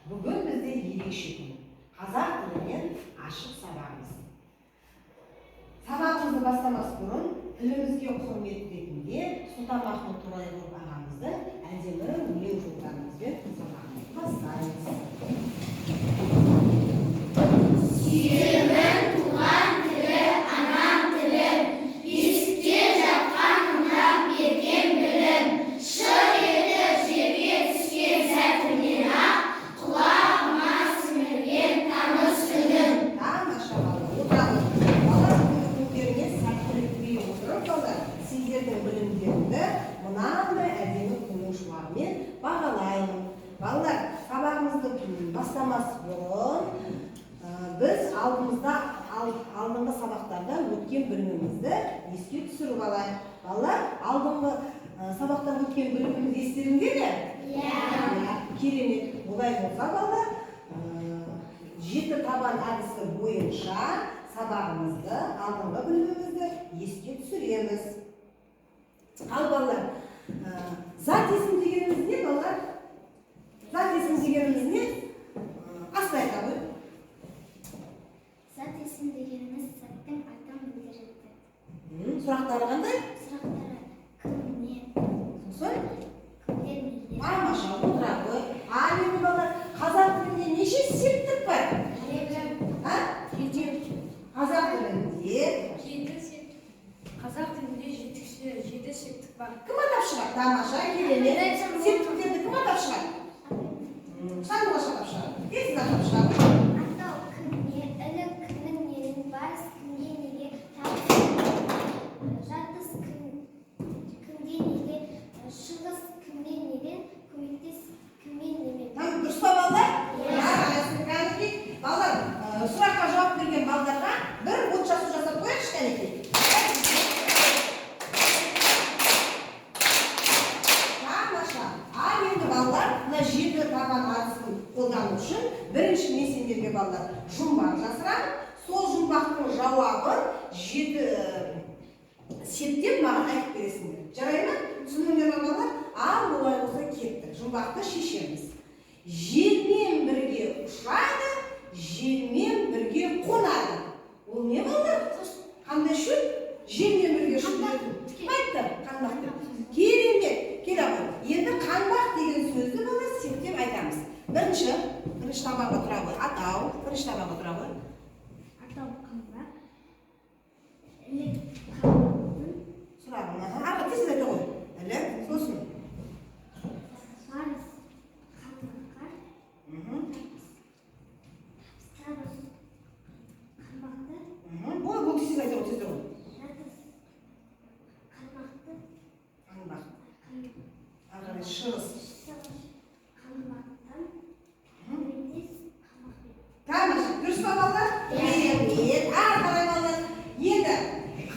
Бүгін бізде ерекше күн. Қазақ тілінен ашық сабағымыз. Сабағымызды бастамас бұрын тілімізге құрмет ретінде Сұлтанмахмұт Торайғыров ағамыздың әдемі өлең жолдарымызбен сабағымызды бастаймыз. Сүйемін туған тілі, анам тілім, бесікте жатқанымнан берген білім. Шыр етіп жерге түскен сәтімнен-ақ құлағыма сіңірген таныс үнім. Тамаша, балалар, отырамыз. Балалар, бүгінгі күндеріңе сәттілік тілей отырып, балалар, сендердің білімдеріңді мынандай әдемі күннің шуағымен бағалаймын. Балалар, сабағымызды бастамас бұрын біз алдымызда алдыңғы сабақтарда өткен білімімізді еске түсіріп алайық. Балалар, алдыңғы сабақта өткен біліміміз естеріңде ме? Иә. Иә, керемет. Олай болса, балалар, жеті табан әдісі бойынша сабағымызды, алдыңғы білімімізді еске түсіреміз. Ал балалар, зат есім дегеніміз не, балалар? Зат есім дегеніміз не? Асыл айта ғой. Зат есім дегеніміз заттың атын білдіреді. Сұрақтары қандай? Сұрақтары кім, не, Сосын? кімдер, нелер. Тамаша, отыра ғой. Ал енді, балалар, қазақ тілінде неше септік бар? А? Қазақ тілінде Жеті септік. Қазақ тілінде жеті септік бар. Кім атап шығады? Тамаша, керемет. Септіктерді кім атап шығады? Сандуғаш атап шығады. Тез атап шығады. Атау кім, не, ілік кімнің, ненің, барыс кімге, неге, табыс жатыс кім, кімде, неге, шығыс кімнен, неден, көмектес кіммен, немен. Там дұрыс па, балалар? Иә. Жарайсың, кәнекей. Балалар, сұраққа жауап берген балдарға бір от жасу жасап қояйықшы, кәнекей. Тамаша. Ал енді, балалар, мына жеті табан әдісін қолдану үшін бірінші мен сендерге, балалар, жұмбақ жасырамын. Сол жұмбақтың жауабын жеті септеп маған айтып бересіңдер. Жарай ма? Түсіндіңдер ме, балалар? Ал олай болса, кеттік. Жұмбақты шешеміз. Желмен бірге ұшады, желмен бірге қонады. Ол не, балалар? Қандай шөп? Желмен бірге ұшып жүретін. Кім айтты? Қанбақ деп. Керемет. Келе ғой. Енді қанбақ деген сөзді, балалар, септеп айтамыз. Бірінші табанға тұра ғой. Атау. Бірінші табанға тұра ғой. Атау қанбақ, ілік қанбақтың, Сұрағын. Аха. Ары тез айта ғой. Ілік. Сосын. барыс қанбаққа, табыс қанбақты, Ой, бұл тез айта ғой, тез ғой. жатыс қанбақты, Қанбақ. Ары қарай шығыс. Шығыс қанбақтан, көмектес қанбақпен. Тамаша. Дұрыс па, балалар? Иә. Керемет. Ары қарай, балалар. Енді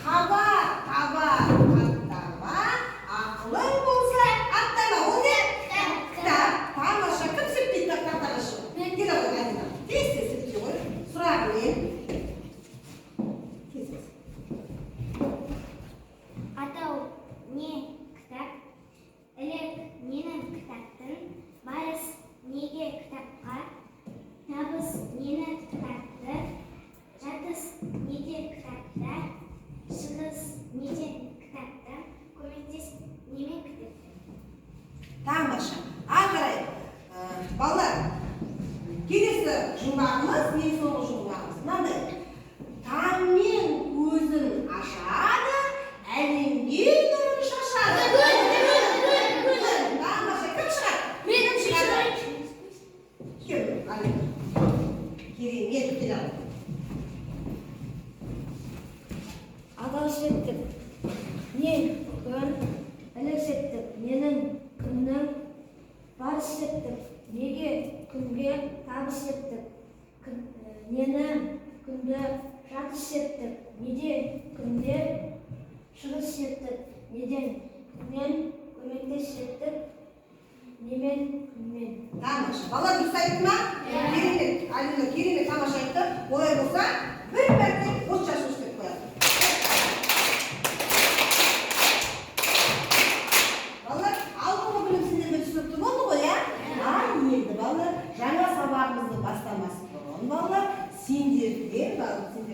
қабат, қабат, қаттама, ақылың болса, аттама. Ол не? Кітап. Тамаша. Кім септейді тақтаға шығып? Келе ғой, Әдина. Тез тез септей ғой. Сұрағымен. Тез тез. Атау не кітап, ілік нені кітаптың, барыс неге кітапқа, табыс нені кітапты, жатыс неде кітапта, шығыс неден кітапта, көмектес немен кітапта. Тамаша. Ары қарай, балалар, келесі жұмбағымыз, ең соңғы жұмбағымыз мынандай. Таңмен көзін ашады, әлемге нұрын шашады. Күн. Тамаша. Кім шығады? Кім шығады? Кел, Алина. Керемет, келе ғой. Атау септік. Не күн, ілік септік, ненің, күннің, барыс септік, неге, күнге, табыс септік, нені, күнді, жатыс септік, неде, күнде, шығыс септік, неден, күннен, көмектес септік, немен, күнмен. Тамаша. Балалар, дұрыс айтты ма? Иә. Керемет. Алина керемет, тамаша айтты. Олай болса, бір мәрте от шашу істеп қояды. Балалар, алдыңғы білім сендерге түсінікті болды ғой, иә? Ал енді, балалар, жаңа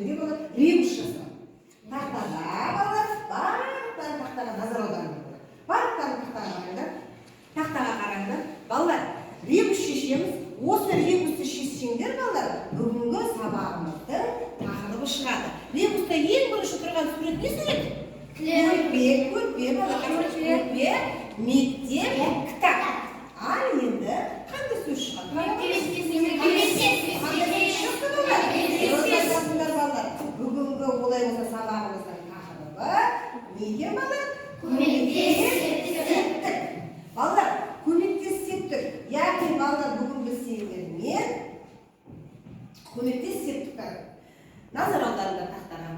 сендерге, балалар, ребус жасырамын. Тақтада, балалар, барлықтарың тақтаға назар аударыңдар. Барлықтарың тақтаға қараңдар. Тақтаға қараңдар. Балалар, ребус шешеміз. Осы ребусты шешсеңдер, балалар, бүгінгі сабағымыздың тақырыбы шығады. Ребуста ең бірінші тұрған сурет не сурет? Көрпе, көрпе, балалар, көрпе, мектеп, кітап. Ал енді қандай сөз шығады? Қандай сөз шықты, балалар? Дұрыс айтасыңдар, балалар. Бүгінгі, олай болса, сабағымыздың тақырыбы не екен, балалар? Көмектес септік. Балалар, көмектес септік. Яғни, балалар, бүгін біз сендермен көмектес септік бар. Назар аударыңдар тақтаға.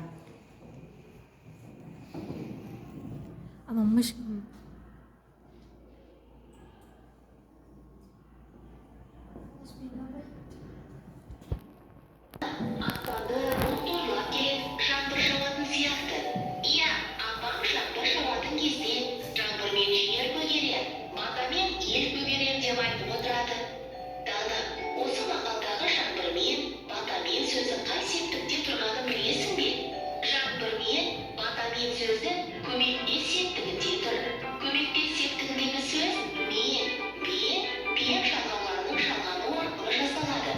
Ана мышь. Аспанды бұлт торлап келеді, жаңбыр жауатын сияқты. Иә, апам жаңбыр жауатын кезде жаңбырмен жер көгерер, батамен ел көгерер деп айтып отырады. Дана, осы мақалдағы жаңбырмен, батамен сөзі қай септікте тұрғанын білесің бе? Жаңбырмен, батамен сөзі көмектес септігінде тұр. Көмектес септігіндегі сөз мен, бен, пен жалғауларының жалғануы арқылы жасалады.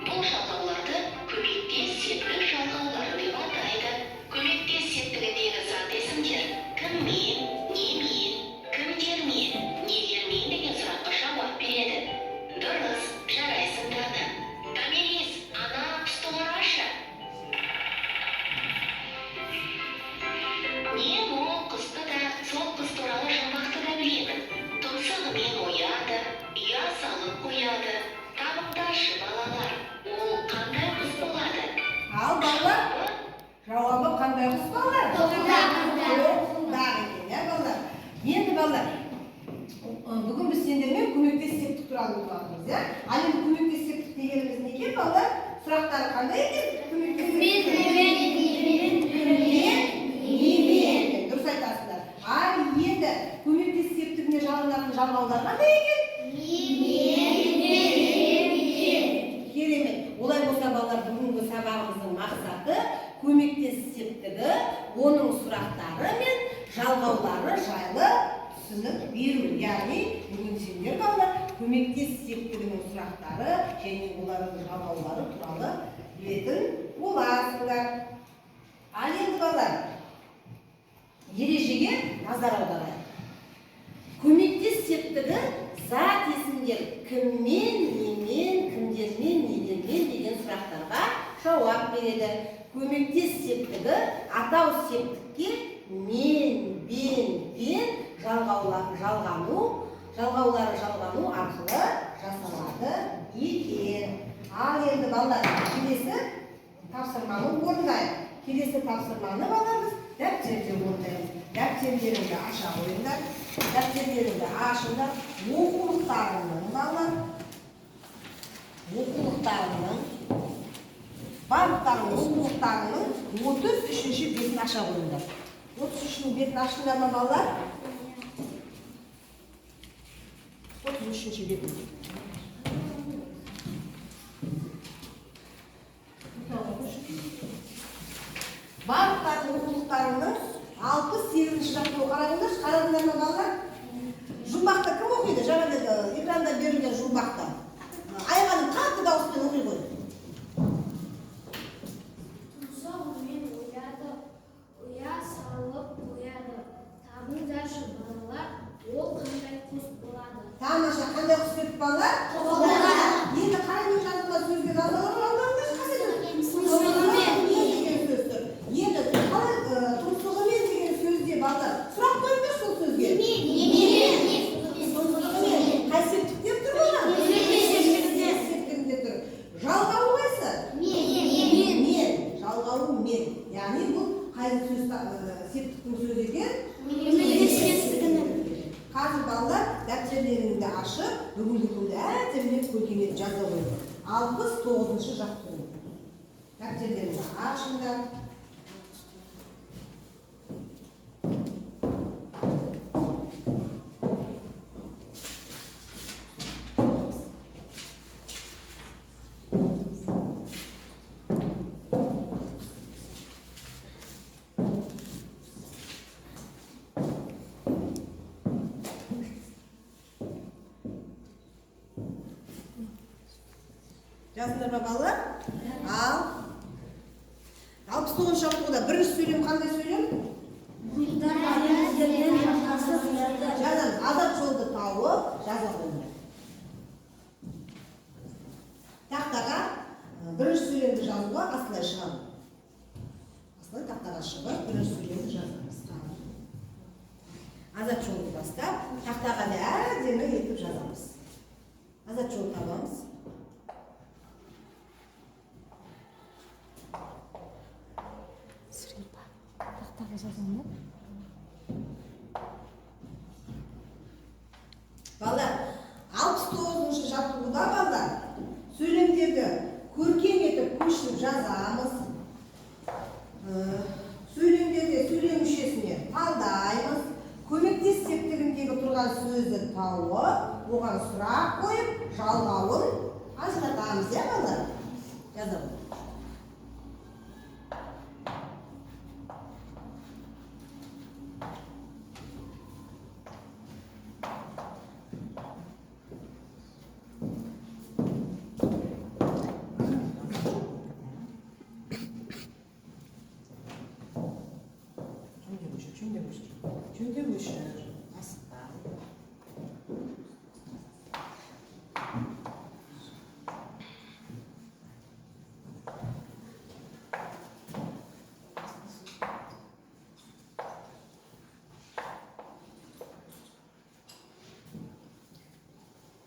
Бұл жалғауларды көмектес септік жалғаулары деп атайды. Көмектес септігіндегі зат есімдер кіммен, немен, кімдермен, нелермен деген сұраққа жауап береді. Дұрыс, жарайсың, Дана. Томирис, ана құсты қарашы. Мен ол құсты да, сол құс туралы жұмбақты да білемін. Тұмсығымен ояды, ұя салып қояды. Табыңдаршы, балалар, ол қандай құс болады? Ал, балалар, жауабы қандай құс, балалар? Тоқылдақ. Тоқылдақ екен, иә, балалар. Енді, балалар, бүгін біз сендермен көмектес септік туралы оқып жатырмыз, иә? Ал енді көмектес септік дегеніміз не екен, балалар? Сұрақтары қандай екен? Көмектес септік. Кіммен, немен екен. Дұрыс айтасыңдар. Ал енді көмектес септігіне жалғанатын жалғаулар қандай екен? Керемет. Олай болса, балалар, бүгінгі сабағымыздың мақсаты көмектес септігі, оның сұрақтары мен жалғаулары жайлы түсінік беру. Яғни бүгін сендер, балалар, көмектес септігінің сұрақтары және олардың жалғаулары туралы білетін боласыңдар. Ал енді, балалар, ережеге назар аударайық. Көмектес септігі зат есімдер кіммен, немен, кімдермен, нелермен деген сұрақтарға жауап береді. Көмектес септігі атау септікке мен, бен, пен жалғаулары жалғану арқылы жасалады екен. Ал енді, балалар, келесі тапсырманы орындайық. Келесі тапсырманы, балалар, біз дәптерде орындаймыз. Дәптерлеріңді аша қойыңдар. Дәптерлеріңді ашыңдар. Оқулықтарыңның, балалар, оқулықтарыңның, барлықтарың оқулықтарыңның 33-ші бетін аша қойыңдар. 33-шінің бетін аштыңдар ма, балалар? 33-ші бетін. Барлықтарың оқулықтарыңның 68-ші жақтығу қараңдаршы, қарадыңдар ма, балалар? Жұмбақты кім оқиды? Жаңа экранда берілген жұмбақты. Айғаным, қатты дауыспен оқи ғой. Тұмсығымен ояды, ұя салып қояды. Табыңдаршы, балалар, ол қандай құс болады? Тамаша, қандай құс дедік, балалар? Тоқылдақ. Енді қарамен жазылған сөзге назар аударыңдаршы, қандай сөз? Тұмсығымен. Тұмсығымен деген сөз тұр. Енді қалай тұмсығымен деген сөзде, балалар, сұрақ қойыңдаршы сол сөзге. Тұмсығымен қай септікте тұр, балалар? Көмектес Септігінде тұр. Жалғауы қайсы? Мен. Жалғауы мен. Яғни бұл қай сөз септіктің сөзі екен? Қазір, балалар, дәптерлеріңді ашып, бүгінгі күнді әдемілеп көркемдеп жаза қойыңдар. 69-шы жаттығу. Дәптерлеріңді ашыңдар. Жаздыңдар ма, балалар? Ал 69-шы жаттығуда бірінші сөйлем қандай сөйлем? Мұхиттар теңіздермен жалғасып жатыр. Жазамыз. Азат жолды тауып жаза қойыңдар. Тақтаға бірінші сөйлемді жазуға асылай шығамын. Асылай тақтаға шығып бірінші сөйлемді жазамыз. Азат жолды бастап тақтаға да әдемі етіп жазамыз. Азат жол табамыз. Тақтаға жазамын ба? Балалар, 69-шы жаттығуда, балалар, сөйлемдерді көркем етіп көшіріп жазамыз. Сөйлемдерде сөйлем мүшесіне талдаймыз. Көмектес септігіндегі тұрған сөзді тауып, оған сұрақ қойып, жалғауын ажыратамыз, иә, балалар? Жазамыз. Жөндеп өшір, жөндеп өшір. Жөндеп өшір. Асықпа.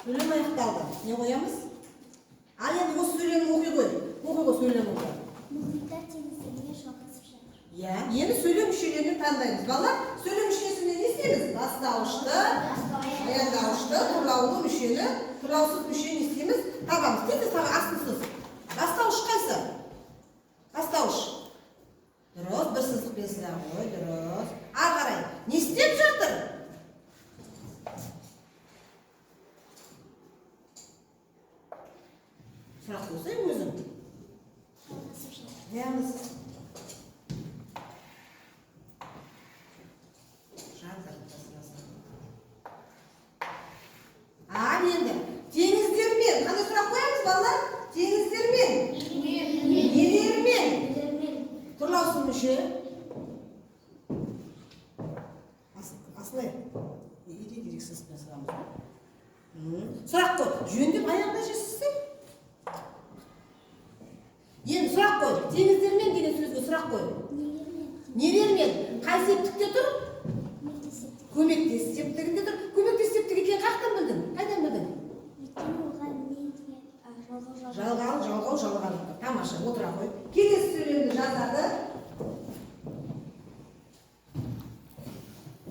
Сөйлем аяқталды. Не қоямыз? Ал енді осы сөйлемді оқи ғой. Оқи ғой сөйлемді. Мұхиттар теңіздермен жалғасып жатыр. Иә, енді сөйлем мүшелерін таңдаймыз. Балалар, сөйлем мүшесінде не істейміз? Бастауышты, аяқтауышты, тұрлаулы мүшені, тұрлаусыз мүшені не істейміз? Табамыз. Тез тез таба, астынсыз. Бастауыш қайсы? Бастауыш. Дұрыс, бір сызықпен сыза ғой, дұрыс. Ары қарай, не істеп жатыр? Сұрақ қойсай өзің. Жалғасып жатыр. Қоямыз. Жатыр. Ал енді теңіздермен қандай сұрақ қоямыз, балалар? Теңіздермен. Нелермен? Нелермен? Тұрлаусыз мүше. Асылай. Неге керексіз сызамыз ғой? Сұрақ қой. Жөндеп аяғына жетсің. Енді сұрақ қой. Теңіздермен деген сөзге сұрақ қой. Нелермен? Нелермен? Қай септікте тұр? Көмектес септік. Көмектес септігінде тұр. Көмектес септік екенін қаяқтан білдің? Қайдан білдің? Өйткені оған мен деген жалғау жалғау. Жалғау, жалғау, жалғанып тұр. Тамаша, отыра қой. Келесі сөйлемді жазады.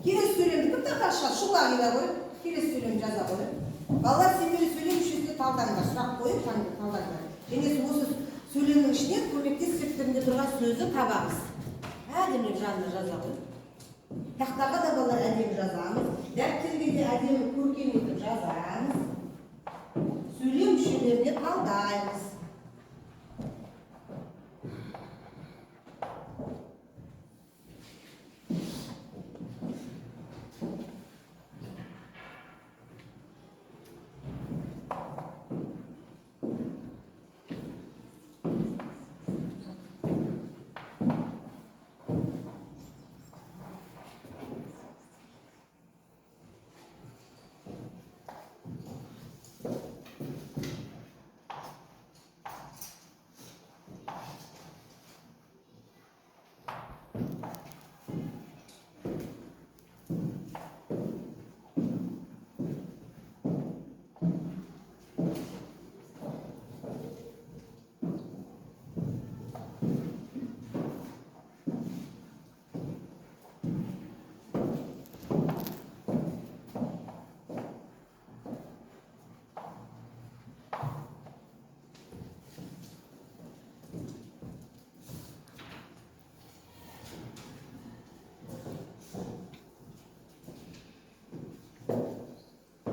Келесі сөйлемді кім тақтаға шығады? Шұғыла келе ғой. Келесі сөйлемді жаза ғой. Балалар, сендер сөйлем мүшесіне талдаңдар. Сұрақ қойып талдаңдар. Және осы сөйлемнің ішінен көмектес септігінде тұрған сөзді табамыз. Әдемілеп жанына жаза ғой. Тақтаға да балалар әдемі жазамыз. Дәптерге де әдемі көркем етіп жазамыз. Сөйлем мүшелеріне талдаймыз.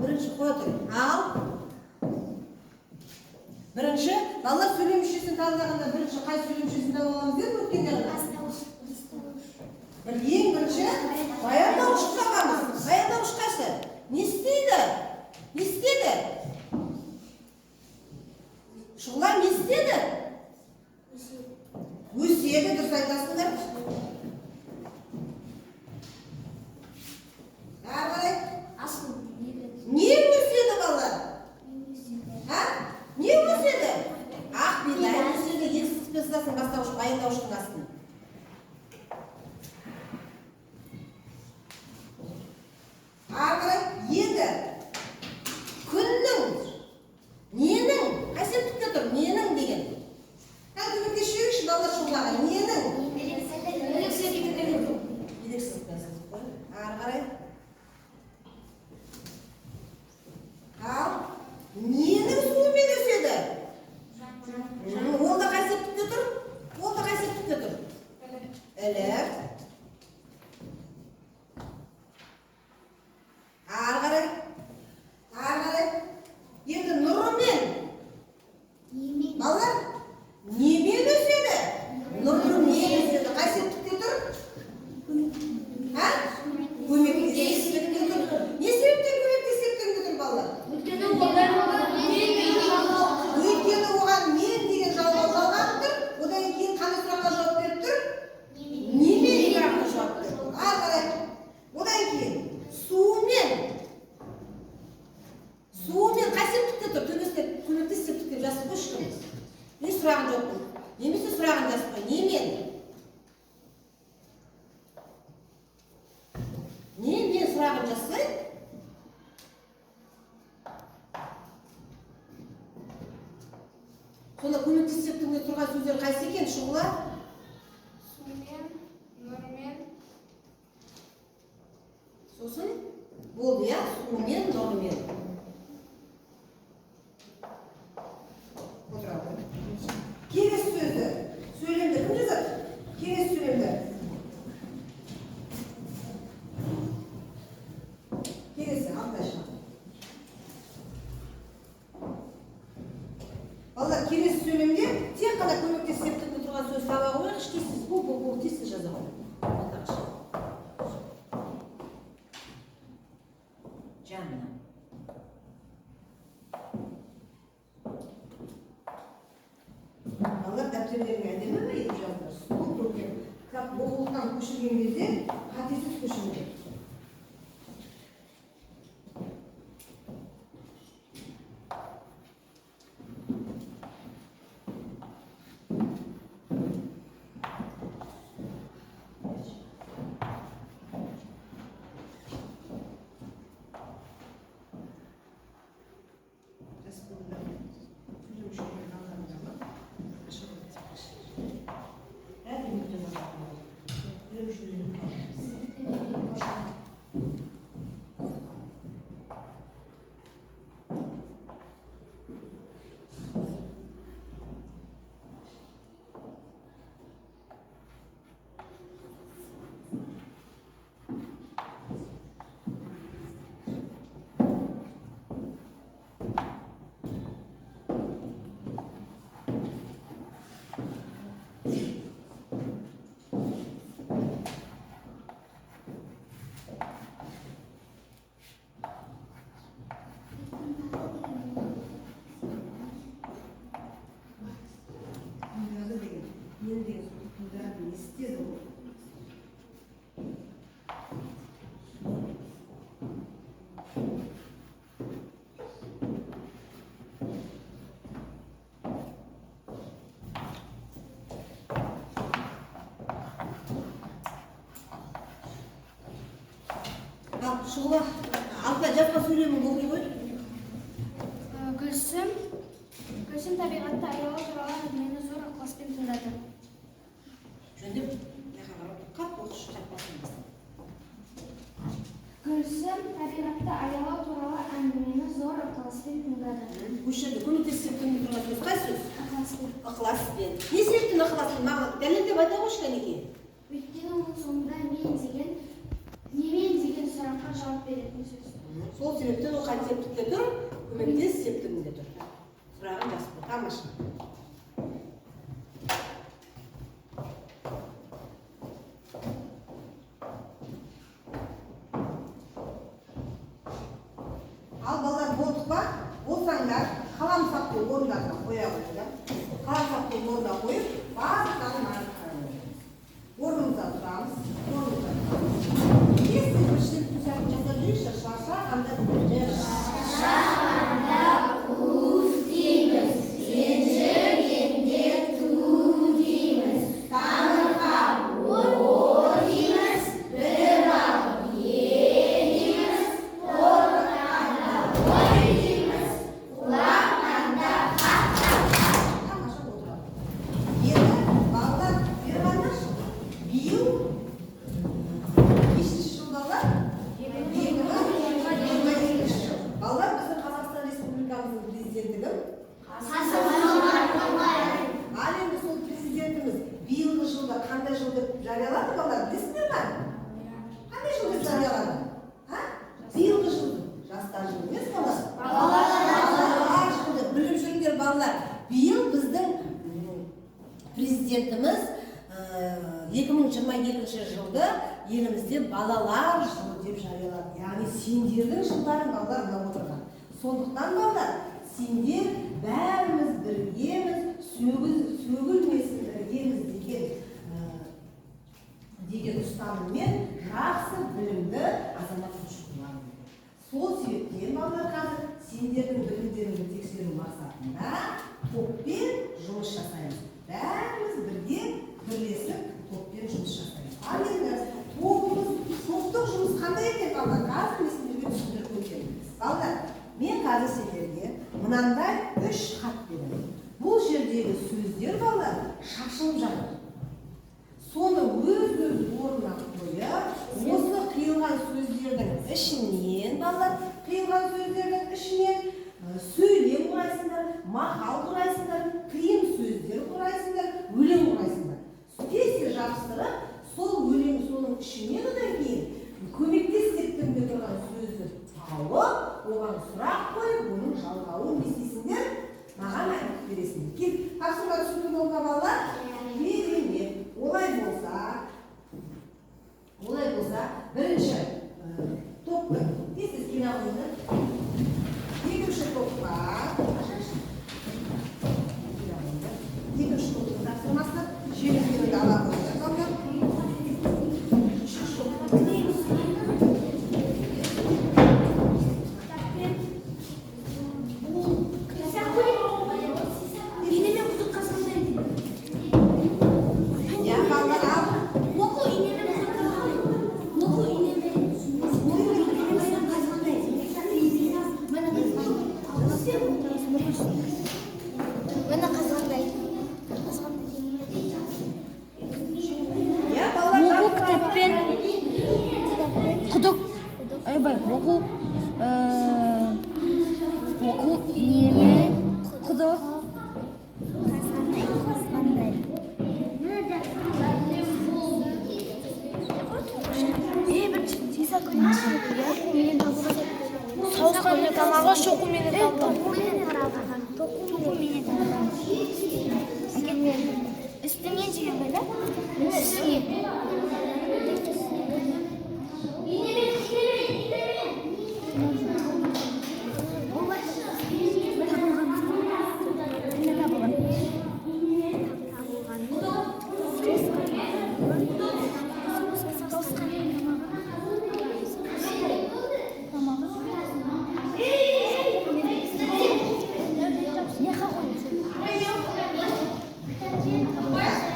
Бірінші қоя тұр. Ал бірінші балалар сөйлем мүшесін таңдағанда бірінші қай сөйлем мүшесін таңдап аламыз дедік өткенде ғана? Бастауыш, бастауыш. Бір ең бірінші баяндауыш табамыз. Баяндауыш қайсы? Не істейді? Не істеді? Шұғыла не Өседі, дұрыс айтасыңдар. Әрі қарай. Асыл не Не өседі, балалар? А? Не өседі? Ақ бидай өседі. Екі сызықпен сызасың бастауыш, баяндаушының астын. Ары қарай енді күннің, ненің, қай септікте тұр? Ненің деген. Кәдімгі көмектесіп жіберейікші, балалар, шұғылаға. Ненің? Илік сызықпен сызып қой. Ары қарай. Ал ненің суымен өседі? Ол да қай септікте тұр? Ол да қай септікте тұр? Ілік. Ары қарай. Ары қарай. Енді нұрымен, балалар, немен өседі? Нұрымен өседі. Қай септікте тұр? А? Көмектес септікте тұр. Не себептен көмектес септігінде тұр, балалар? Өйткені оған Өйткені оған мен деген жалғау жалғанып тұр. Одан кейін қандай сұраққа жауап беріп тұр? Немен сұраққа жауап беріп тұр. Ары қарай. Одан кейін сумен. Сумен қай септікте тұр? Төбесіне көмектес септік деп жазып қойшы кім? Не сұрағын жауап бер. Немесе сұрағын жазып қой. Немен? Немен сұрағын жазсай? Сонда көмектес септігінде тұрған сөздер қайсы екен, Шұғыла? Сумен, нұрмен. Сосын болды, иә? Сумен, нұрмен. Отыра ғой. Келесі сөзді, сөйлемді кім жазады? Келесі сөйлемді. Келесі, Алтайша. Балалар, келесі сөйлемде тек қана көмектес септігінде тұрған сөз таба қояйықшы, тез тез, бол, бол, бол, тез тез жаза ғой. Алтайша. Жанна. Балалар, дәптерлеріңе әдемі ме етіп жазыңдар. Сұлу көркем. Кітап оқулықтан көшірген кезде қатесіз көшіріңдер. Жас буындар, сөйлеу үшін алдарыңдар ма? Әдемі жаза. Сөйлеу үшін. Тындырады деген, мен деген сөзді тындырады, не істеді ол? Ал, Шұғыла, Алтынай, жазба сөйлемін оқи ғой. Гүлсім табиғатты аялау туралы әңгімені зор ықыласпен тыңдады. Жөндеп, мына қарап, қатты оқышы, қайтпасын. Гүлсім табиғатты аялау туралы әңгімені зор ықыласпен тыңдады. Осы жерде көмектес септігінде тұрған сөз қай сөз? Ықыласпен. Ықыласпен. Не себептен ықыласпен? Маған дәлелдеп айта қойшы, кәнекей. Өйткені ол соңында мен деген, немен деген сұраққа жауап беретін сөз. Сол себептен ол қай септікте тұр? Көмектес септігінде тұр. Сұрағын жазып қой. Тамаша. Ал, балалар, болдық па? Болсаңдар, қаламсапты орындарына қоя қойыңдар. Қаламсапты орнына қойып, барлықтарын маған қараңдар. жариялады, балалар, білесіңдер ма? Қандай жыл деп жариялады? А? Биылғы жыл. Жастар жылы емес, балалар. Балалар жылы. Біліп жүріңдер, балалар. Биыл біздің президентіміз 2022 жылды елімізде балалар жылы деп жариялады. Яғни сендердің жылдарың, балалар, мына отырған. Сондықтан, балалар, сендер бәріміз біргеміз, сөгілмесін іргеміз деген ұстаныммен жақсы білімді азамат болып. Сол себептен, балалар, қазір сендердің білімдеріңді тексеру мақсатында топпен жұмыс жасаймыз. Бәріміз бірге бірлесіп топпен жұмыс жасаймыз. Ал енді тобымыз, топтық жұмыс қандай екен, балалар? Қазір мен сендерге түсіндіріп өтемін. Балалар, мен қазір сендерге мынандай үш хат беремін. Бұл жердегі сөздер, балалар, шашылып жатыр. Соны өз орнына қойып, осы қиылған сөздердің ішінен, балалар, қиылған сөздердің ішінен сөйлем құрайсыңдар, мақал құрайсыңдар, тыйым сөздер құрайсыңдар, өлең құрайсыңдар. Тез тез жабыстырып, сол өлең, соның ішінен одан кейін көмектес септігінде тұрған сөзді тауып, оған сұрақ қойып, оның жалғауын не істейсіңдер? Маған айтып бересіңдер. Кел, тапсырма түсінікті болды ма, балалар? Керемет. Олай болса, бірінші топтың тез тез келе қойыңдар. Екінші топқа келе қойыңдар. Екінші топтың тапсырмасы, желімдеріңді ала қойыңдар, балалар. Үшінші топтың Кітаппен бұл Инемен құдық қазғандай дейді. Иә, балалар, ал. Оқу инемен құдық қазғандай. Оқу инемен қазғандай. Міне Міне қазғандай. Иә, балалар, Оқу жабыстыра. Кітаппен құдық, ойбай, оқу оқу инемен құдық Қазғандай, қазғандай. Е, бірінші тиса көрейікші. Сауысқанның тамағы шоқуменен табылады. Тоқуменен табылған. Үстіңе деген ғой, да? Үстіңе.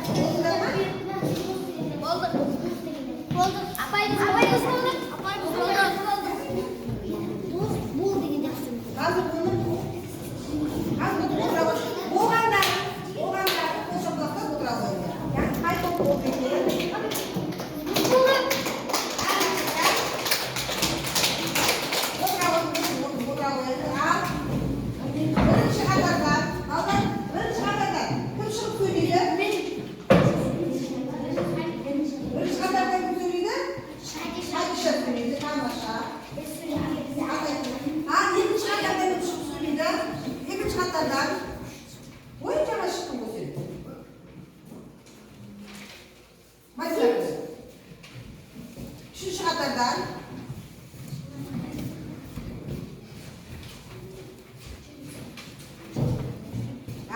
Болдыңдар ма? Болдық. Болдық. Апай, біз болдық. Апай, біз болдық. Дос бол деген жақсы. Қазір оны, қазір отыра ғой. Болғандар қол шапалақтап отыра қойыңдар. Яғни қай топ болды екен? Болдық. Отыра қойыңдар, отыра қойыңдар. Ал бірінші қатардан, балалар, бірінші қатардан кім шығып сөйлейді? Бірінші қатардан кім сөйлейді? Хадиша сөйлейді, тамаша. Ал екінші қатардан кім шығып сөйлейді? Екінші қатардан. Ой, жаңа шықтың ғой сен. Мадияр. Үшінші қатардан.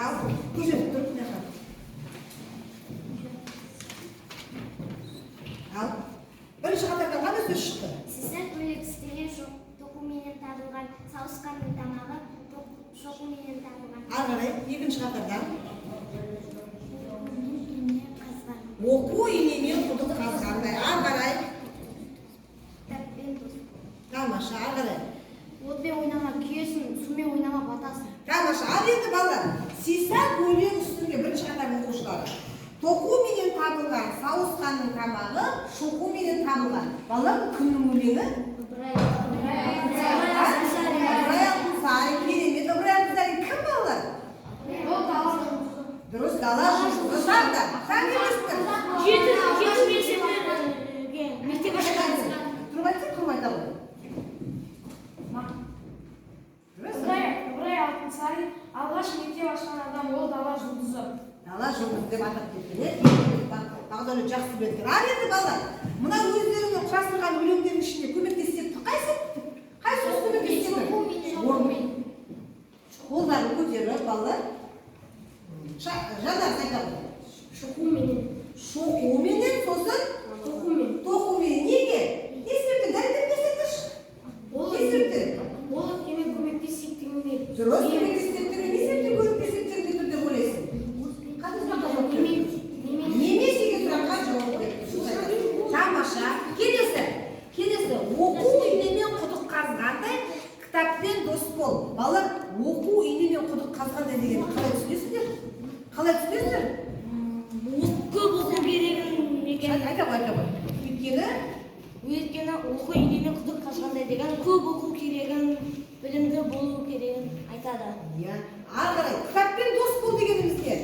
Ал, көрсетіп тұр, мына жаққа. Ал, бірінші қатардан қандай сөз шықты? Сіздер көйлек істеген жоқ, тоқуменен табылған, сауысқанның тамағы шоқуменен табылған. Ары қарай, екінші қатардан. Ине қазған. Оқу инемен құдық қазғандай. Ары қарай. Кітаппен дос. Тамаша, ары қарай. Отпен ойнама, күйесің, сумен ойнама, батасың. Тамаша. Ал енді, балалар, сиса көйлек үстінде, бірінші қатардың оқушылары. Тоқуменен табылған, сауысқанның тамағы шоқуменен табылған. Балалар, бұл кімнің өлеңі? Ыбырай. Ыбырай Алтынсарин, керемет. Ыбырай Алтынсарин кім, балалар? Дұрыс, дала жұрты. Тағы да, тағы емеспін. Жеті, жеті. Ақдәулет жақсы біледі екен. Ал енді, балалар, мына өздеріңнің құрастырған өлеңдердің ішінде көмектес септік қайсы? Қай сөз көмектес септік? Қолдарын көтеріп, балалар. Жанар, айта ғой. Шоқуменен. Шоқуменен, сосын? Тоқумен. Тоқуменен. Неге? Не себептен? Дәлелдеп көрсетші. Ол Не себептен? Ол өйткені көмектес септігінде. Дұрыс, көмектес септігінде. Не себептен көмектес септігінде тұр деп ойлайсың? Қандай сұраққа жауап бердің? Немес деген сұраққа жауап берді. Тамаша. Келесі. Келесі. Оқу инемен құдық қазғандай, кітаппен дос бол. Балалар, оқу инемен құдық қазғандай дегенді қалай түсінесіңдер? Қалай түсінесіңдер? Көп оқу керегін екен. Айта ғой, айта ғой. Өйткені Өйткені оқу инемен құдық қазғандай деген көп оқу керегін, білімді болу керегін айтады. Иә. Ары қарай кітаппен дос бол дегеніміз не?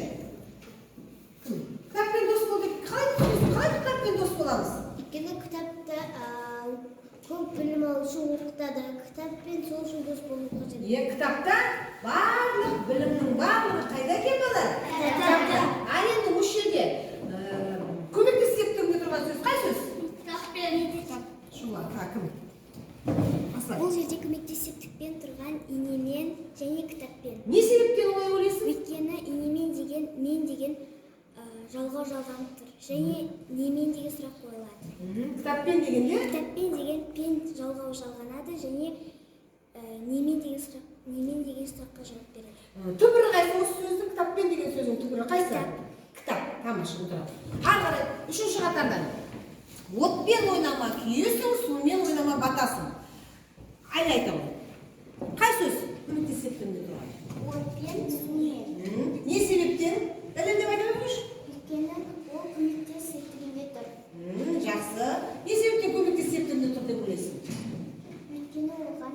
Кім? Кітаппен дос бол деп қалай түсінесің? Қалай кітаппен дос боламыз? Өйткені кітапта көп білім алу үшін оқытады. Кітаппен сол үшін дос болу қажет. Иә, кітапта барлық білімнің барлығы қайда екен, балалар? Кітапта. Ал енді осы жерде көмектес септігінде тұрған сөз қай сөз? Кітаппен. Шұғыла, кім? Аслан. Бұл жерде көмектес септікпен тұрған инемен және кітаппен. Не себептен олай ойлайсың? Өйткені инемен деген мен деген жалғау жалғанып тұр. Және немен деген сұрақ қойылады. Кітаппен дегенде? Кітаппен деген пен жалғау жалғанады және немен деген сұрақ, немен деген сұраққа жауап береді. Түбірі қайсы осы сөздің, кітаппен деген сөздің түбірі қайсы? Кітап. Тамаша, отырады. Ары қарай үшінші қатардан. Отпен ойнама, күйесің, сумен ойнама, батасың. Әлі айта ғой. Қай сөз көмектес септігінде тұрған? Отпен, сумен. Не себептен? Дәлелдеп айта беріңізші. Өйткені ол көмектес септігінде тұр. Жақсы. Не себептен көмектес септігінде тұр деп ойлайсың? Өйткені оған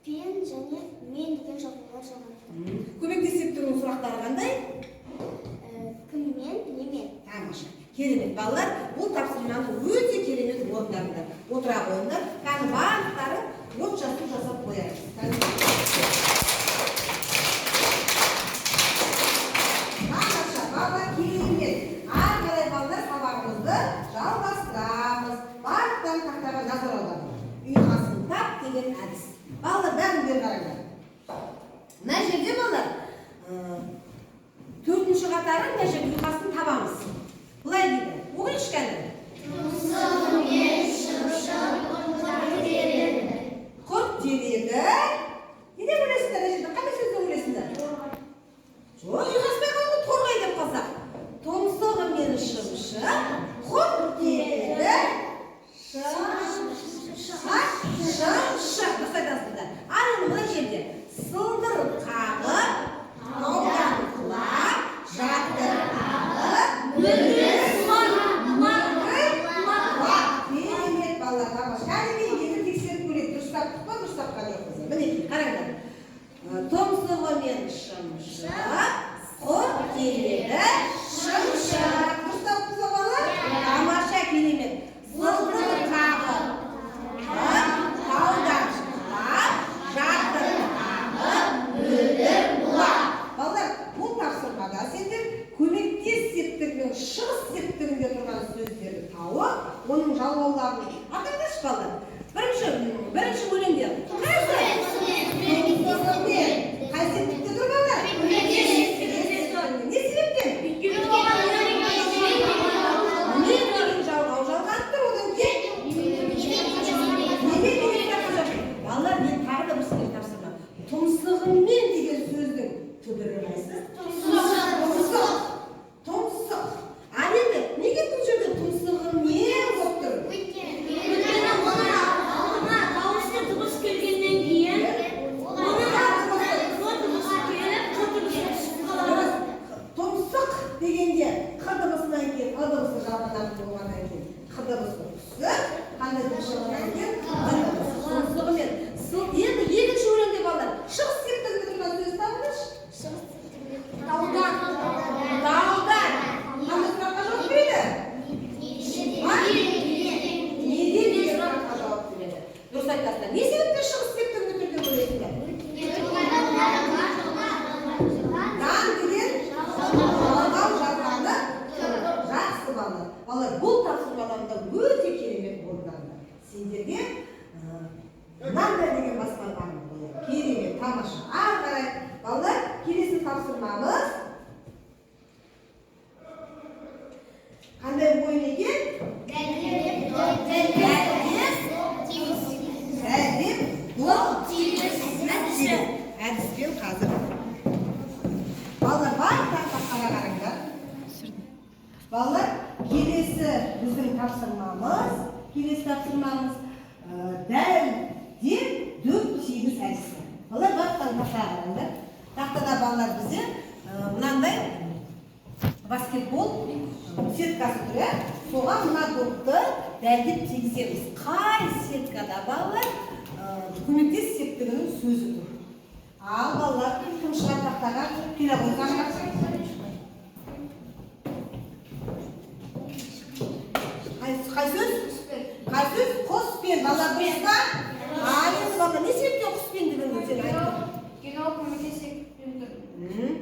пен және мен деген жалғаулар жалғанып тұр. Көмектес септігінің сұрақтары қандай? Кіммен, немен. Тамаша. Керемет, балалар, бұл тапсырманы өте керемет орындадыңдар. Отыра қойыңдар. Кәні, барлықтары от жасу жасап қояйық. Кәні. Тамаша, балалар, керемет. Ары қарай, балалар, сабағымызды жалғастырамыз. Барлықтарың тақтаға назар аударыңдар. Ұйқасын тап деген әдіс. Балалар, бәрін бері қараңдар. Мына жерде, балалар, төртінші қатары, мына жерде ұйқасын табамыз. Былай дейді. Оқиыншы, кәні. Құрт тереді. Не деп ойлайсыңдар мына жерде? Қандай сөз деп ойлайсыңдар? Жоқ, ұйқаспай қалды ғой, торғай деп қалсақ. Тұмсығы мен шымшық, құрт тереді. Шымшық. Дұрыс айтасыңдар. Ал енді мына жерде сылдыр қағып, таудан құлап, жатыр ағып, керемет, балалар, тамаша. Кәдімгі енді тексеріп көрейік, дұрыс таптық па, дұрыс тапқан жоқпыз ба? Мінекей, қараңдар. Тұмсығы мен шымшық, құрт тереді, шымшық. Дұрыс таптыңыз ба, балалар? Тамаша, керемет. Сылдыр қағып, таудан құлап, жатыр ағып, мөлдір бұлақ. Балалар, бұл тапсырмада сендер көмектес септігінің шығыс септігінде тұрған сөздерді тауып, оның жалғауларын атаңдаршы, балалар. Бірінші өлеңде қайсы? Тұмсығымен. Қай септікте тұр, балалар? Не себептен? Мен деген жалғау жалғанып тұр, одан кейін немен деген сұраққа жауап. Балалар, мен тағы да бір сіздерге тапсырма. Тұмсығымен деген сөздің түбірі қайсы? Тұмсық. Тұмсық. Ал енді неге бұл жерде тұмсығымен болып тұр? балалар. Балалар, бұл тапсырмадан да өте керемет орындалды. Сендерге мынандай деген басқарманы қоямын. Керемет, тамаша. Ары қарай, балалар, келесі тапсырмамыз қандай ойын екен? Дәлдеп доп тигізу. Әдіспен қазір. Балалар, барлықтары тақтаға қараңдар. Балалар, келесі біздің тапсырмамыз дәлдеп дөп тигіз әдісі. Балалар, барлықтары тақтаға қараңдар. Тақтада, балалар, бізде мынандай баскетбол сеткасы тұр, иә? Соған мына допты дәлдеп тигіземіз. Қай сеткада, балалар, көмектес септігінің сөзі тұр? Ал, балалар, кім шығады тақтаға? Келе қойсаң. Қай сөз? Қай сөз? Құспен. Балалар, дұрыс па? Ал енді, балалар, не себептен құспен дегенді сен айттың? Өйткені ол көмектес септігімен тұр.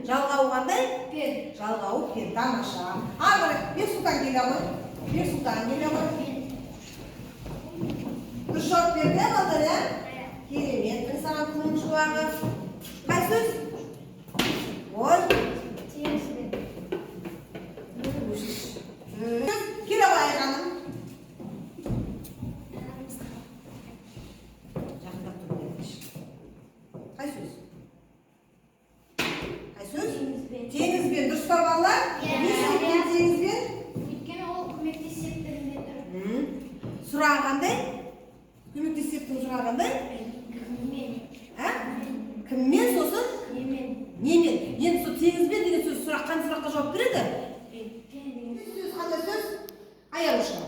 Жалғауы қандай? Пен. Жалғауы пен, тамаша. Ары қарай, Бексұлтан келе ғой. Бексұлтан келе ғой. Дұрыс жауап берді, иә, балалар, иә? Керемет, міне саған күннің шуағы. Қай сөз? Ой. Теңізбен. Келе ғой, Айғаным. Жақындап тұр, беріңізші. Қай сөз? Қай сөз? Теңізбен. Теңізбен, дұрыс па, балалар? Иә. Не себептен теңізбен? Өйткені ол көмектес септігінде тұр. Сұрағы қандай? Көмектес септігінің сұрағы қандай? Кіммен? А? Кіммен, сосын? Немен? Немен? Енді сол теңізбен деген сөз сұрақ қандай сұраққа жауап береді? Пен деген. Сөз қандай сөз? Аяруша.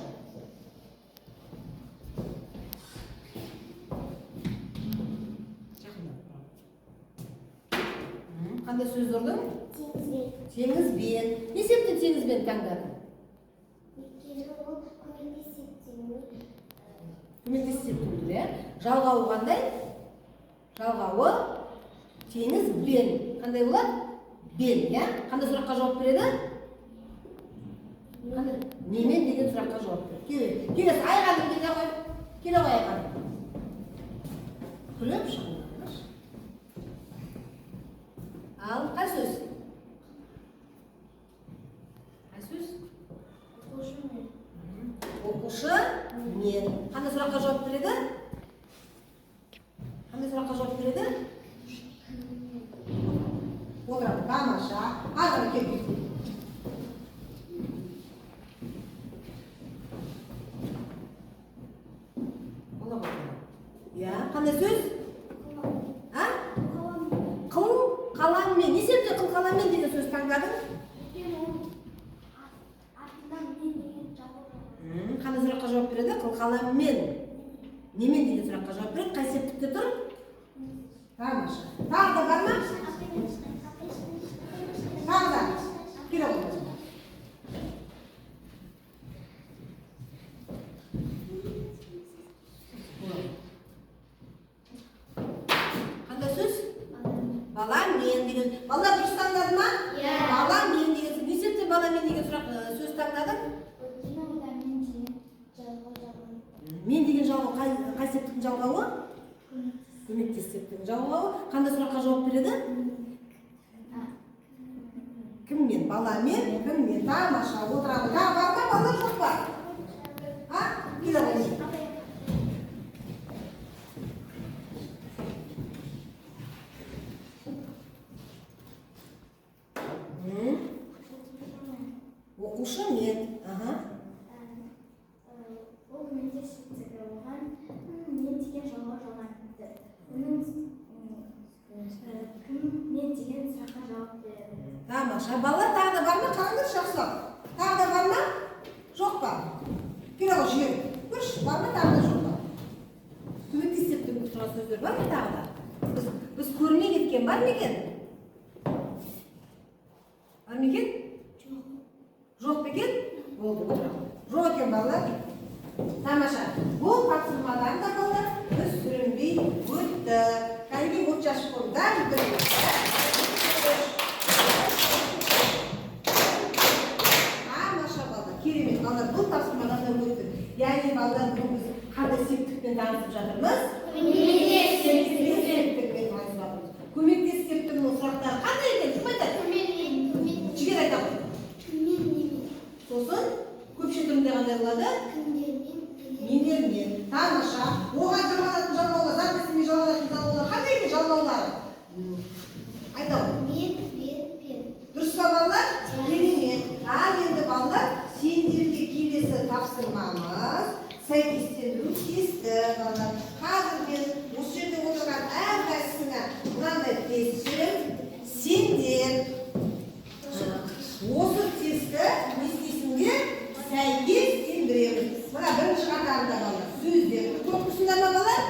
Жақындап. Қандай сөз ұрдың? Теңізбен. Теңізбен. Не себептен теңізбен таңдадың? Өйткені ол көмектес септігіне Көмектес септігінде, иә? Жалғауы қандай? Жалғауы теңізбен. Қандай болады? Бен, иә? Қандай сұраққа жауап береді? Қандай? Немен деген сұраққа жауап береді. Келесі, Айғаным келе ғой. Келе ғой, Айғаным. Күліп шығыңдаршы. Ал, қай сөз? Қай сөз? Оқушы мен. Оқушы мен. Қандай сұраққа жауап береді? Қандай сұраққа жауап береді? Отырады, тамаша. Ары қарай кел. Бола ғой. Иә, қандай сөз? А? Қыл қаламмен. Не себептен қыл қаламмен деген сөз таңдадың? Өйткені ол артынан мен деген жалғау жалғау. Қандай сұраққа жауап береді? Қыл қаламмен. Немен деген сұраққа жауап береді. Қай септікте тұр? Тамаша. Тағы да бар ма? Тағы да. Келе ғой. Қандай сөз? Баламен деген. Балалар, дұрыс таңдады ма? Иә. Баламен деген сөз. Не себептен баламен деген сұрақ сөз таңдадың? Өйткені ода мен деген жалғау жалғанып. Мен деген жалғау қай септіктің жалғауы? Көмектес септігінің жалғауы. Қандай сұраққа жауап береді? Кіммен? Баламен, кіммен? Тамаша, отырады. Тағы бар ма, балалар, жоқ па? А? Келе ғой. Оқушы мен. Аха. Ол көмектес септігі, оған мен деген жалғау жалғаныпты. Оның кім мен деген сұраққа жауап береді. Тамаша. Балалар, тағы да бар ма? Қараңдаршы жақсылап. Тағы да бар ма? Жоқ па? Келе ғой, жігер. Көрші, бар ма тағы да, жоқ па? Көмектес септігінде тұрған сөздер бар ма тағы да? Біз көрмей кеткен бар ма екен? Бар ма екен? Жоқ па екен? Болды, отырамын. Жоқ екен, балалар. Тамаша. Бұл тапсырмадан да, балалар, біз сүрінбей өттік. Кәдімгі от шашып қойдым. Бәрі бір. Тамаша, балалар. Керемет, балалар, бұл тапсырмадан да өттік. Яғни, балалар, бүгін біз қандай септікпен танысып жатырмыз? Көмектес септігімен танысып жатырмыз. Көмектес септігінің сұрақтары қандай екен? Кім айтады? Жігер айта ғой. Кіммен немен? Сосын көпше түрінде қандай болады? Кімдермен нелермен? Нелермен. Тамаша. Оған жалғанатын жалғаулар, зат есімге жалғанатын жалғаулар қандай екен жалғаулары? Айта ғой. Мен, бен, пен. Дұрыс па, балалар? Керемет. Ал енді, балалар, сендерге келесі тапсырмамыз сәйкестендіру тесті, балалар. Қазір мен осы жерде отырған әрқайсысына мынандай тест жіберемін. Сендер осы тестті не істейсіңдер? Сәйкестендіреміз. Мына бірінші қатарында, балалар, сөздер тұр. Көріп тұрсыңдар ма, балалар?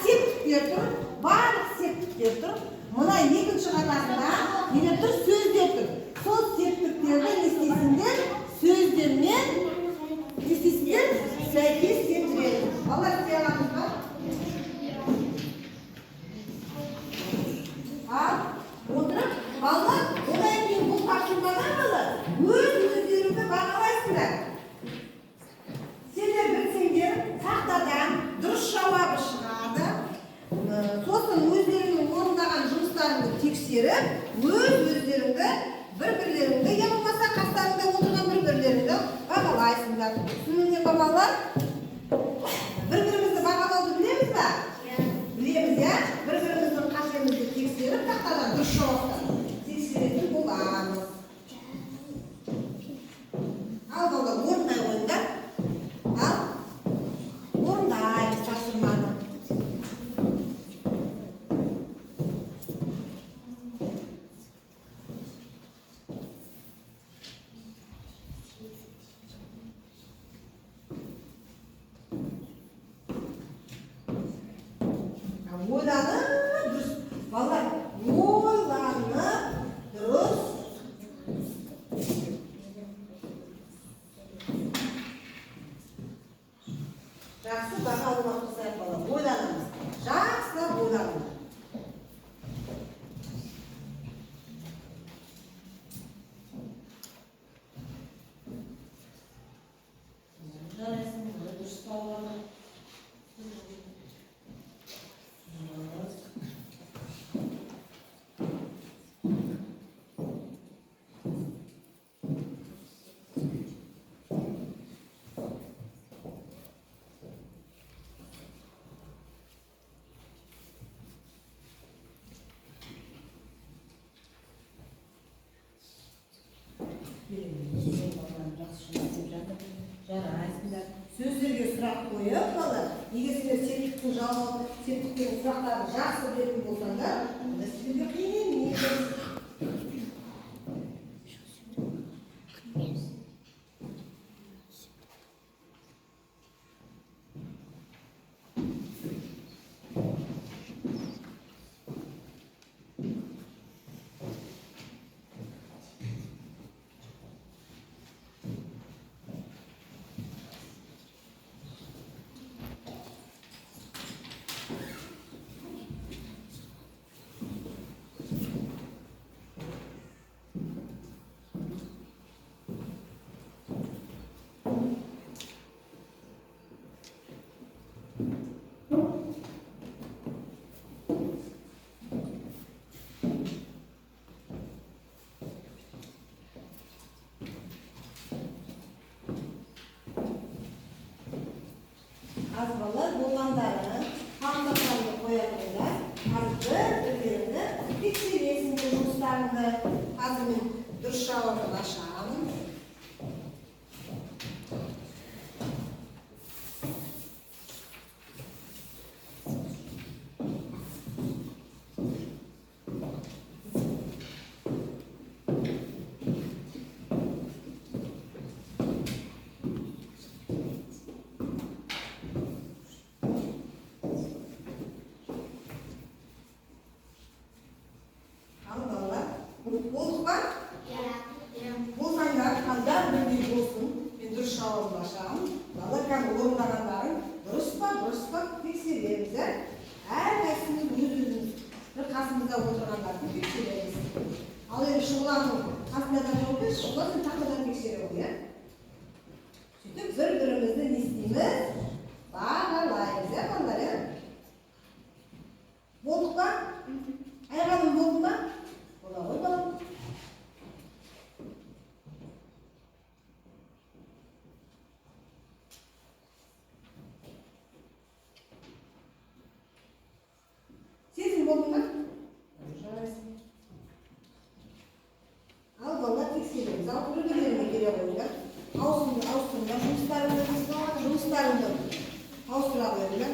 Септіктер тұр. Барлық септіктер тұр. Мына екінші қатарында нелер тұр? Сөздер тұр. Сол септіктерді не істейсіңдер? Сөздермен не істейсіңдер? Сәйкестендіреміз. Балалар, істей аламыз ба? Ал, отырып, балалар, одан кейін бұл тапсырмада, балалар, өз өздеріңді бағалайсыңдар. Сендер білсеңдер, тақтадан дұрыс жауабы шығады. Сосын өздеріңнің орындаған жұмыстарыңды тексеріп, өз өздеріңді, бір-бірлеріңді, я болмаса қастарыңда отырған бір-бірлеріңді бағалайсыңдар. Түсіндіңдер ме, балалар? Бір-бірімізді бағалауды білеміз ба? Білеміз, иә? Бір-біріміздің қатемізді тексеріп, тақтадан дұрыс жауаптан тексеретін боламыз. Ал, балалар, орындай қойыңдар. Ал, орындаймыз тапсырманы. Ойланып дұрыс, балалар, ойланып дұрыс. Жақсы баға алуға тырысайық, балалар. Ойланамыз, жақсылап ойланыңдар. Жарайсың, дұрыс, балалар. Дұрыс. Жақсы жұмыс істеп жатыр. Жарайсыңдар. Сөздерге сұрақ қойып, балалар, егер сендер септіктің жалғау, септіктің сұрақтарын жақсы білетін болсаңдар, онда сіздерге қиын емес. Аз, балалар, болғандары таңдақтарыңды қоя тұрыңдар. Қазір бір бірлеріңді тексересіңдер жұмыстарыңды. Қазір мен дұрыс жауабын ашамын. Ал, балалар, болдық па? Болсаңдар, қандар бірдей болсын. Мен дұрыс жауабын ашамын. Балалар, кәдімгі орындағандарың дұрыс па, дұрыс па тексереміз, ә? Әрқайсымыз өз өзіміз бір қасымызда отырғандарды тексереміз. Ал енді Шұғыланың қасында да жауап берші. Шұғыла, сен тақтадан тексере ғой, иә? Болдың ба? Жарайсың. Ал, балалар, тексереміз. Ал, бір-бірлеріңе келе қойыңдар. Ауыстырыңдар жұмыстарыңды, жұмыстарыңды ауыстыра қойыңдар.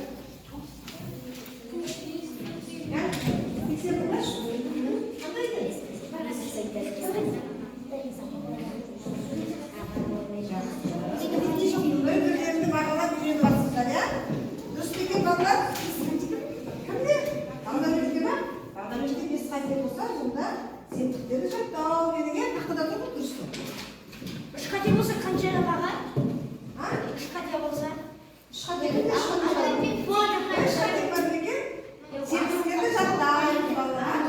Ә? Тексердіңдерші. Қандай екен? Жақсы. Бір-бірлеріңді бағалап үйреніп жатсыздар, иә? Дұрыс па екен, балалар? Кімде? Бағдарбекте ма? Бағдарбекте бес қате болса, сонда септіктерді жаттау керек, иә? Тақтада тұр ғой, дұрыс қой. Үш қате болса, қанша баға? А? Үш қате болса. Үш қате кімде? Үш қате бар? Үш қате бар ма екен? Септіктерді жаттаймыз, балалар.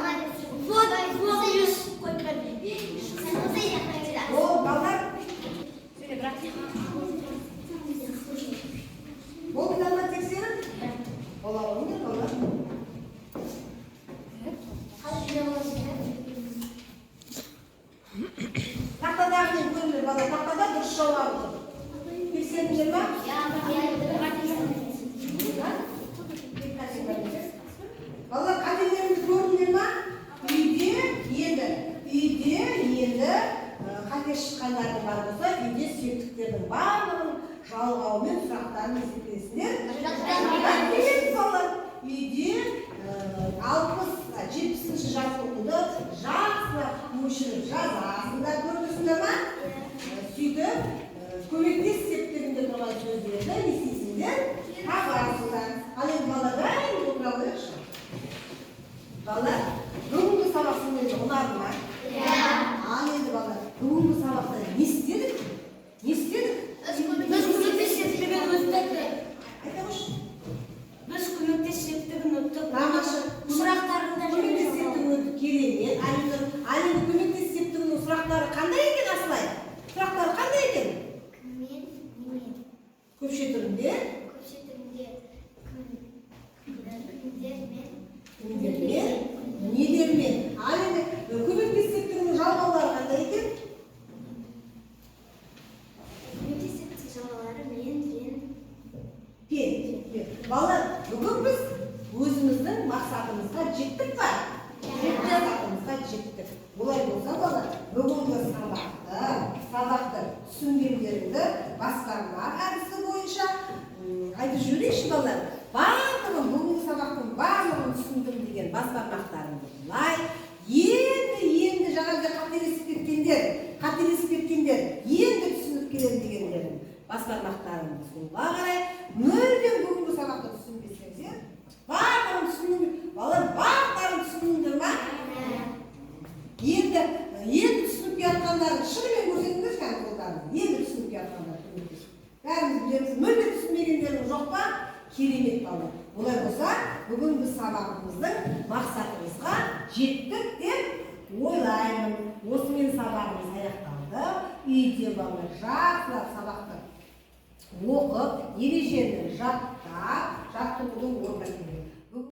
Вот, вот, плюс қойған. Ол, балалар, Сөйле, брат. болды ма тексеріп? Бола қойыңдар, балалар. Тақтадағымен көріңдер, балалар, тақтада дұрыс жауабы тұр. Тексердіңдер ма? Балалар, қателеріңді көрдіңдер ма? Үйде енді қате шыққандарың бар болса, үйде септіктердің барлығын жалғаумен сұрақтарын есептейсіңдер. Келеді, балалар. Үйде 60, 70-ші жаттығуды жақсылап көшіріп жазасыңдар, көріп тұрсыңдар ма? Сөйтіп, көмектес септігінде тұрған сөздерді не істейсіңдер? Табасыңдар. Ал енді, балалар, бәріміз отыра алайықшы. Балалар, бүгінгі сабақ сендерге ұнады ма? Ал енді, балалар, бүгінгі сабақта не істедік? Не істедік? Біз көмектес септігін өттік. Айта қойшы. Біз көмектес септігін өттік. Тамаша. Сұрақтарында Көмектес септігін өттік, керемет. Ал енді, ал енді көмектес септігінің сұрақтары қандай екен, Асылай? Сұрақтары қандай екен? Кіммен, немен? Көпше түрінде. Көпше түрінде кімдермен? Кімдермен, нелермен. Ал енді көмектес септігінің жалғаулары қандай екен? Көмектес септік жалғаулары мен, ен. Пен. Пен. Балалар, бүгін біз өзіміздің мақсатымызға жеттік па? Мақсатымызға жеттік. Олай болса, балалар, бүгінгі сабақты түсінгендеріңді басқарма әдісі бойынша айтып жіберейікші, балалар. Барлығын, бүгінгі сабақтың барлығын түсіндім деген бас бармақтарыңды былай, енді жаңағыда қателесіп кеткендер, енді түсініп келемін дегендерің бас бармақтарыңды солға қарай, мүлдем бүгінгі сабақты түсінбесеңдер, барлығын түсіндім, балалар, барлықтарың түсіндіңдер ма? Енді түсініп келатқандарың шынымен көрсетіңдерші кәні қолдарыңды. Енді түсініп келатқандар көмектесіп. Бәріміз білеміз, мүлде түсінбегендерің жоқ па? Керемет, балалар. Олай болса, бүгін біз сабағымыздың мақсатымызға жеттік деп ойлаймын. Осымен сабағымыз аяқталды. Үйде, балалар, жақсылап сабақты оқып, ережені жаттап, жаттығуды орындап.